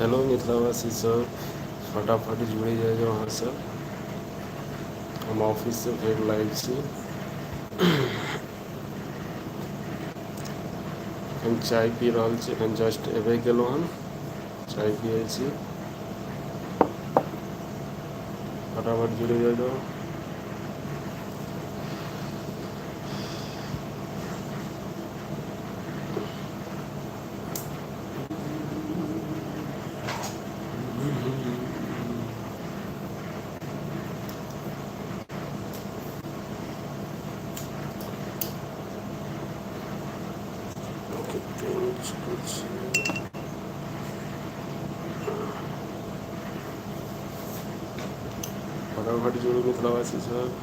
Hello मिथिलावासी सब, फटाफट जुड़ि जाइ जाउ अहाँ सब। हम ऑफिससँ फेर लाइव छी। एखन चाय पी रहल छी, एखन जस्ट एबे केलहुँ हन, चाय पियै छी। फटाफट जुड़ि जाइ जाउ। फटाफट जुड़ू मिथिलावासी सब।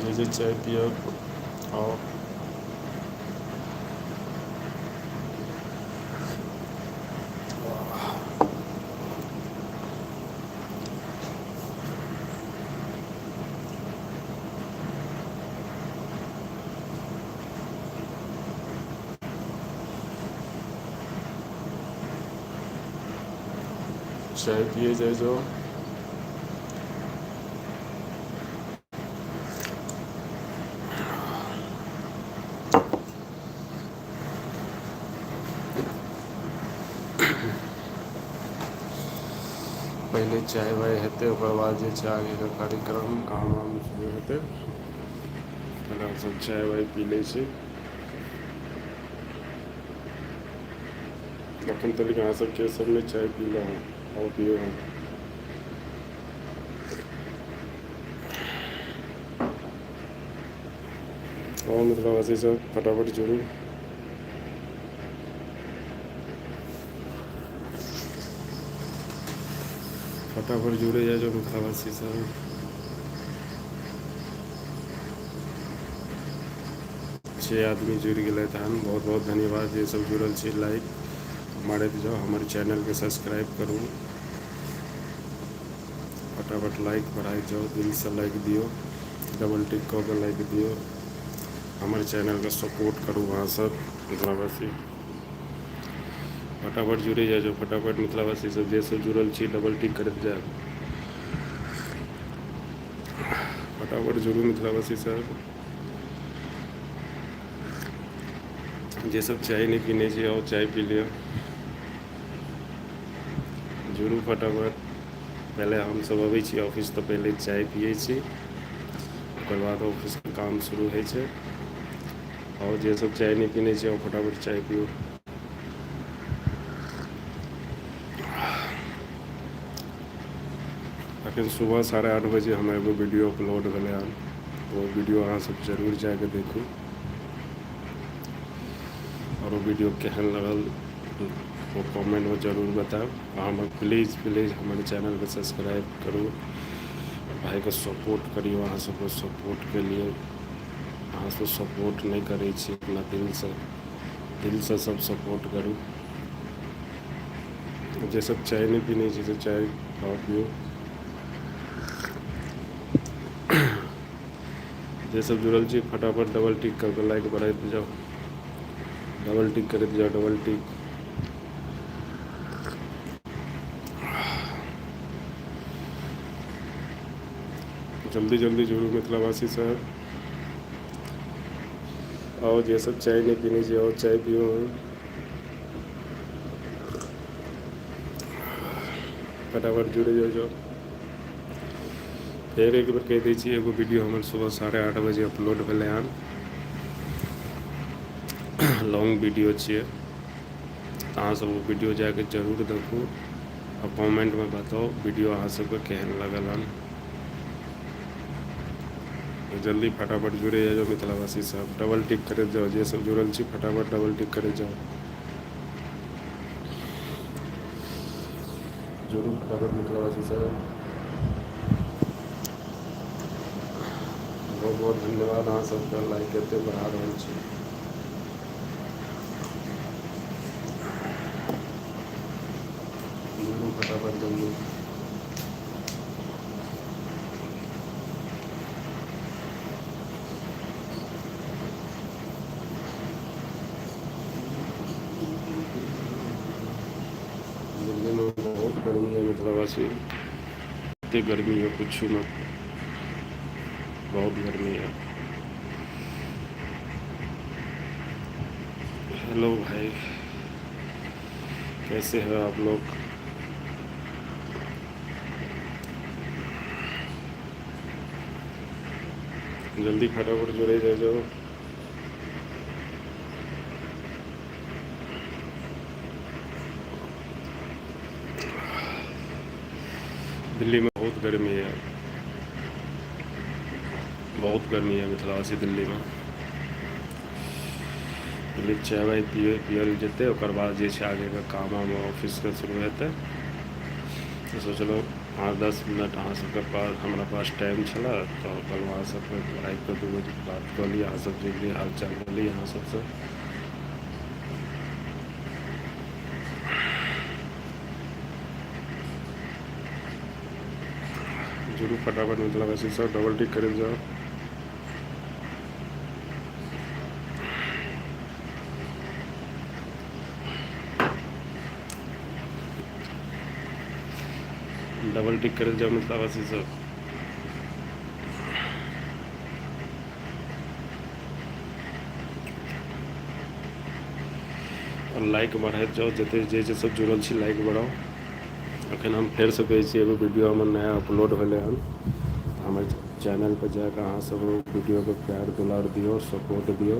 जे जे चाय पियब आउ। चाय पिए जाइ जाउ। पहिले चाय वाय हेतै, ओकर बाद जे छै आगेके कार्यक्रम काम वाम शुरू हेतै। पहिले हमसब चाय वाय पी लै छी। अखन तक अहाँ सबके सबने चाय पीलहुँ हँ? आउ पियौ हँ। आउ मिथिलावासी सब फटाफट जुड़ू। फटाफट जुड़े जाइ जाउ मिथिलावासी सब। 6 आदमी जुड़ि गेलथि हन, बहुत बहुत धन्यवाद जे सब जुड़ल छी। लाइक मारैत जाउ, हमर चैनलके सब्सक्राइब करू, फटाफट लाइक बढ़ाइत जाउ, दिलसँ लाइक दियौ, डबल टिक कऽ के लाइक दियौ, हमर चैनलके सपोर्ट करू अहाँ सब मिथिलावासी। फटाफट जुड़ि जाइ जाउ, फटाफट मिथिलावासी सब जे सब जुड़ल छी डबल टिक करैत जायब। फटाफट जुड़ू मिथिलावासी सब। जे सब चाय नहि पीने छी आउ चाय पी लिअ। जुड़ू फटाफट। पहिले हमसब अबै छी ऑफिस तऽ पहिले चाय पियै छी, ओकर बाद ऑफिसके काम शुरू होइ छै। आओर जे सब चाय नहि पीने छी आउ फटाफट चाय पियू। अखन सुबह 8:30 बजे हमर एगो वीडियो अपलोड भेलै हन, ओ वीडियो अहाँ सब जरूर जाके देखू। आओर ओ वीडियो केहन लगल ओ कमेंटमे जरूर बतायब। आ हमर प्लीज प्लीज हमर चैनलके सब्सक्राइब करू, भाइके सपोर्ट करियौ। अहाँ सबके सपोर्टके लिए, अहाँ सब सपोर्ट नहि करै छी अपना दिलसँ, दिलसँ सब सपोर्ट करू। जे सब चाय नहि पीने छी से चाय खाउ पियू। जे सब जुड़ल छी फटाफट डबल टिक कऽ के लाइक बढ़ैत जाउ, डबल टिक करैत जाउ, डबल टिक। जल्दी जल्दी जुड़ू मिथिलावासी सब। आओ जे सब चाय नहि पीने छी आओ चाय पियू। फटाफट जुड़ि जाउ जाउ। फेर एक बेर कहि दै छी, एगो वीडियो हमर सुबह 8:30 बजे अपलोड भेलै हन, लॉन्ग वीडियो छियै। अहाँ सब ओ वीडियो जाके जरूर देखू आ कमेंटमे बताउ वीडियो अहाँ सबके केहन लगल हन। जल्दी फटाफट जुड़े जाउ मिथिलावासी सब, डबल टिक करैत जाउ। जे सब जुड़ल छी फटाफट डबल टिक करैत जाउ, जुड़ू फटाफट मिथिलावासी सब। बहुत बहुत धन्यवाद अहाँ सबके, लाइक एते बढ़ा रहल छी। जुड़ू फटाफट जल्दी। बहुत गर्मी है मिथिलावासी, एते गर्मी है पूछू मत, बहुत गर्मी है। हेलो भाई, कैसे हो आप लोग? जल्दी फटाफट जुड़े जाए जाओ। दिल्ली में बहुत गर्मी है, बहुत गर्मी है मिथिलावासी दिल्ली में। पहिले चाय वाय पियल जेतै, ओकर बाद जे छै आगेके काम वाम ऑफिसके शुरू हेतै। तऽ सोचलहुँ 5-10 मिनट अहाँ सबके पास हमरा पास टाइम छलै, तऽ कहलहुँ अहाँ सबके आबिकऽ दू मिनट बात कऽ ली, अहाँ सब जे भी हाल चाल लऽ ली अहाँ सबसँ। जुड़ू फटाफट मिथिलावासी सब, डबल टिक करैत जाउ। डबल टिक करैत जाउ मिथिलावासी सब। आओर लाइक बढ़ैत जाउ, जते जे जे सब जुड़ल छी लाइक बढ़ाउ। अखन हम फेरसँ कहै छी, एगो वीडियो हमर नया अपलोड भेलै हन, हमर चैनलपर जाकऽ अहाँ सब वीडियोके प्यार दुलार दियौ, सपोर्ट दियौ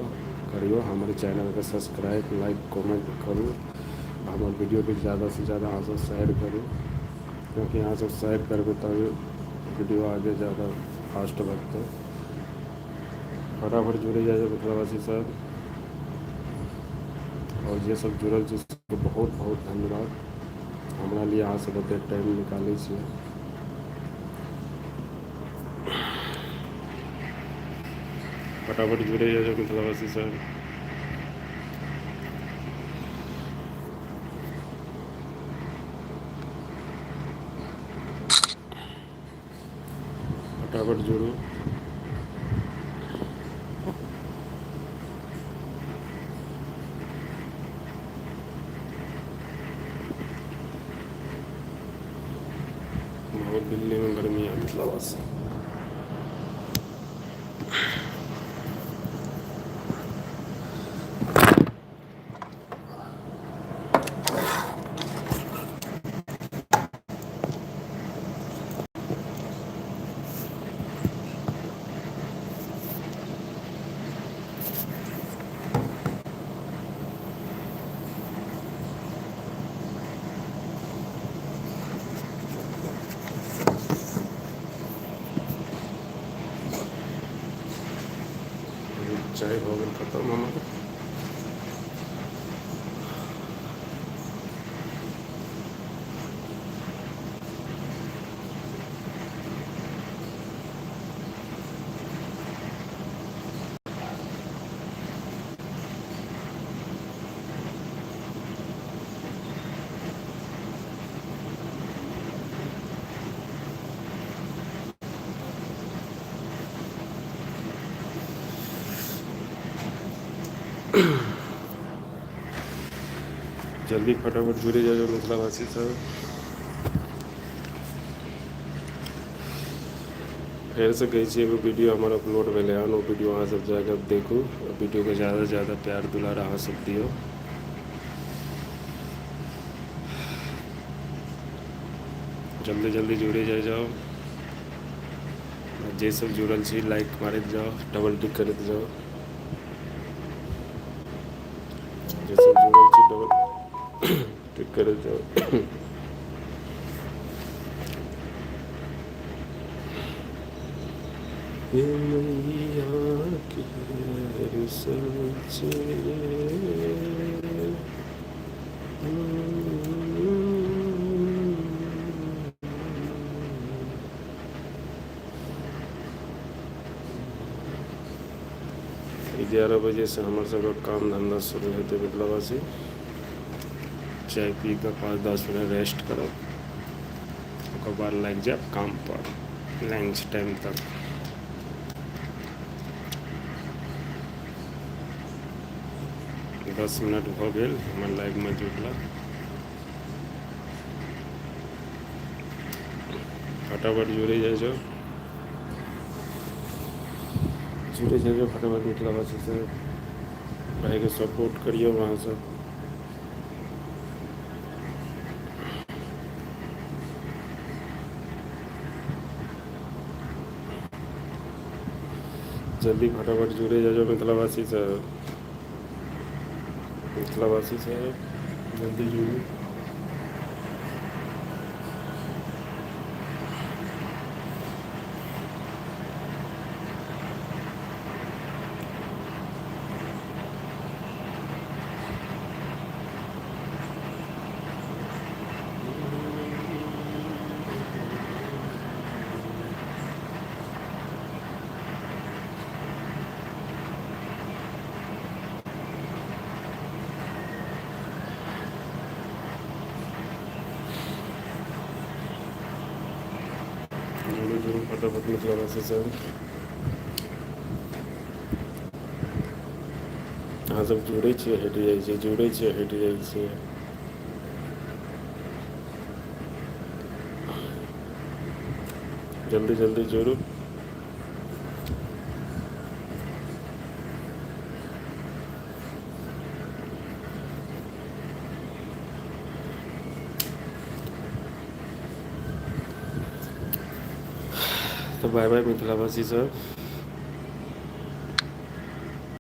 करियौ, हमर चैनलके सब्सक्राइब लाइक कमेंट करू, हमर वीडियोके जादासँ जादा अहाँ सब शेयर करू, कियाकि अहाँ सब शेयर करबै तब वीडियो आगे जादा फास्ट बढ़तै। फटाफट जुड़ि जाइ मिथिलावासी सब, आओर जे सब जुड़ल छी सबके बहुत बहुत धन्यवाद। हमरा लिए अहाँ सब एते टाइम निकालै छियै। फटाफट जुड़े जाइ मिथिलावासी सब। फटाफट जुड़ू। बहुत दिल्ली में गर्मी है मिथिलावासी। चाय भऽ गेल खतम हमर। जल्दी फटाफट जुड़े जाओ मिथिलावासी सब। फेरसँ कहै छी, एगो वीडियो हमर अपलोड भेलै हन, ओ वीडियो अहाँ सब जाकऽ देखू। वीडियोके जादासँ जादा प्यार दुलार अहाँ सब दियौ। जल्दी जल्दी जुड़े जाइ जाउ। जे सब जुड़ल छी लाइक मारैत जाउ, डबल टिक करैत जाउ। जे सब जुड़ल छी डबल टिक करैत जाउ। हे मैया के 11 बजेसँ हमर सबके काम धन्धा शुरू हेतै मिथिलावासी। चाय पी कऽ 5-10 मिनट रेस्ट करब, ओकर बाद लागि जायब काम पर लंच टाइम तक। 10 मिनट भऽ गेल हमर लाइवमे जुड़ला। फटाफट जुड़े जाइ जाउ, जुड़े जाइ जाउ फटाफट। मिथिलावासी सब, भाइके सपोर्ट करियौ अहाँ सब। जल्दी फटाफट जुड़े जाइ जाउ मिथिलावासी सब, मिथिलावासी सब जल्दी जुड़ू। जुड़ू जुड़ू फटाफट मिथिलावासी सब। अहाँ सब जुड़ै छियै, हटि जाइ छियै, जुड़ै छियै, हटि जाइ छियै। जल्दी जल्दी जुड़ू। तऽ बाय बाय मिथिलावासी सब।